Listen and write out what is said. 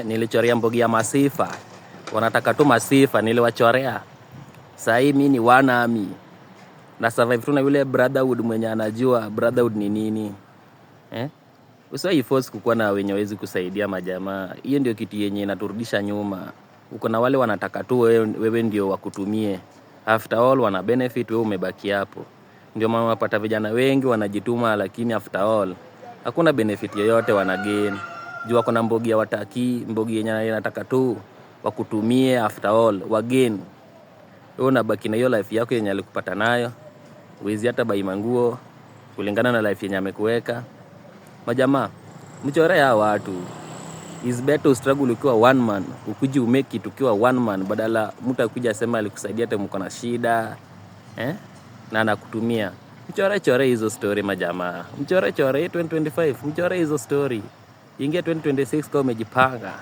Nilichorea mbogi ya masifa, wanataka tu masifa, niliwachorea. Saa hii mi ni one army na survive tu na yule brotherhood mwenye anajua brotherhood ni nini, eh? Usiwahi force kukuwa na wenye wezi kusaidia majamaa. Hiyo ndio kitu yenye inaturudisha nyuma. Uko na wale wanataka tu wewe ndio wakutumie. After all wana benefit, wewe umebaki hapo. Ndio maana unapata vijana wengi wanajituma, lakini after all hakuna benefit yoyote wana gain. Juu wako na mbogi ya wataki, mbogi yenye inataka tu wakutumie, after all wa gain. Wewe unabaki na hiyo life yako yenye alikupata nayo. Huwezi hata buy manguo kulingana na life yenye amekuweka. Majamaa, mchore hao watu. Is better struggle ukiwa one man, ukuje umake it ukiwa one man, badala mtu akuja asema alikusaidia hata mko na shida, eh? Na anakutumia. Mchore chore hizo story, majamaa. Mchore chore 2025, mchore hizo story. Ingia 2026 kama umejipanga.